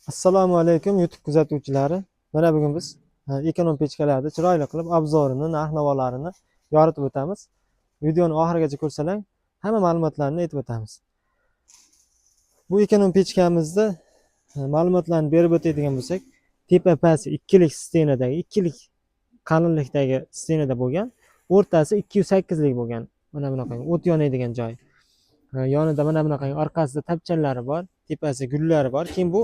Assalomu alaykum, YouTube kuzatuvchilari. Mana bugun biz ekonom pechkalarni chiroyli qilib обзор ini, narx-navolarini yoritib o'tamiz. Videoni oxirigacha ko'rsalar, hamma ma'lumotlarni aytib o'tamiz. Bu ekonom pechkamizda ma'lumotlarni berib o'tadigan bo'lsak, tepa pasti ikkilik стена dagi, ikkilik qalinlikdagi стена da bo'lgan, o'rtasi 208 lik bo'lgan. Mana bunaqa o't yonadigan joy. Yonida mana bunaqa orqasida tapchanlari bor, tepasida gullari bor. Keyin bu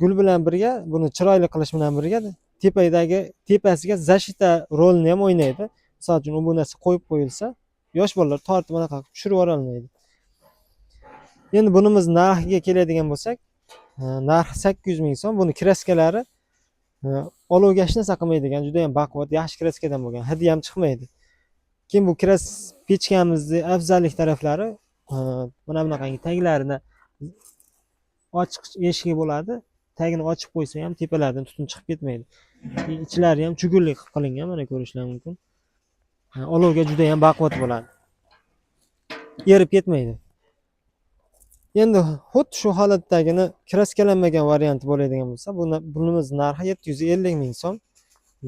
gul bilan birga, buni chiroyli qilish bilan birga tepadagi tepasiga защита rolini ham o'ynaydi. Misol uchun, u bu narsa qo'yib qo'yilsa, yosh bolalar tortib anaqa qilib tushirib yuborolmaydi. Endi bunimiz narxiga keladigan bo'lsak, narxi 800 000 so'm. Buni краска lari olovga hech narsa qilmaydigan, juda yam baquvvat, yaxshi краска dan bo'lgan, hidi ham chiqmaydi. Keyin bu kras pechkamizni afzallik taraflari mana bunaqangi taglarini ochiq eshigi bo'ladi. Tagini ochib qo'ysa ham tepalaridan tutun chiqib ketmaydi. Ichlari ham чугун li qilib qilingan, mana ko'rishlar mumkin. Olovga juda ham baquvvat bo'ladi, erib ketmaydi. Endi xuddi shu holatdagini краска lanmagan varianti bo'ladigan bo'lsa, bunimiz narxi 750 000 so'm.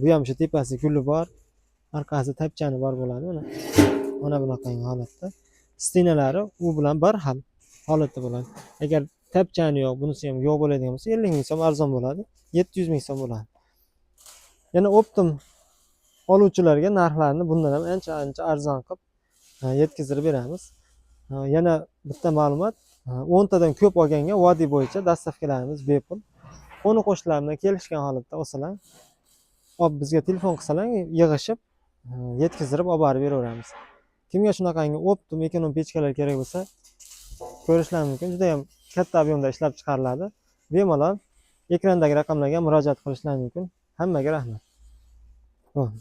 Bu ham shu tepasi guli bor, orqasida tapchani bor bo'ladi. Mana bunaqangi holatda стена lari u bilan bir xil holatda bo'ladi. Agar tapchani yo'q, bunisi ham yo'q bo'ladigan bo'lsa, 50 000 so'm arzon bo'ladi, 700 000 so'm bo'ladi. Yana оптом oluvchilarga narxlarni bundan ham ancha ancha arzon qilib yetkazib beramiz. Yana bitta ma'lumot: 10 tadan ko'p olganga vodiy bo'yicha доставка larimiz bepul. Qo'ni qo'shnilar bilan kelishgan holatda olsalar, olib bizga telefon qilsalar, yig'ishib yetkazdirib olib borib beraveramiz. Kimga shunaqangi оптом ekonom pechkalar kerak bo'lsa, ko'rishlar mumkin. Juda yam katta объем da ishlab chiqariladi. Bemalol ekrandagi raqamlarga murojaat qilishlari mumkin. Hammaga rahmat. Bo'ldi.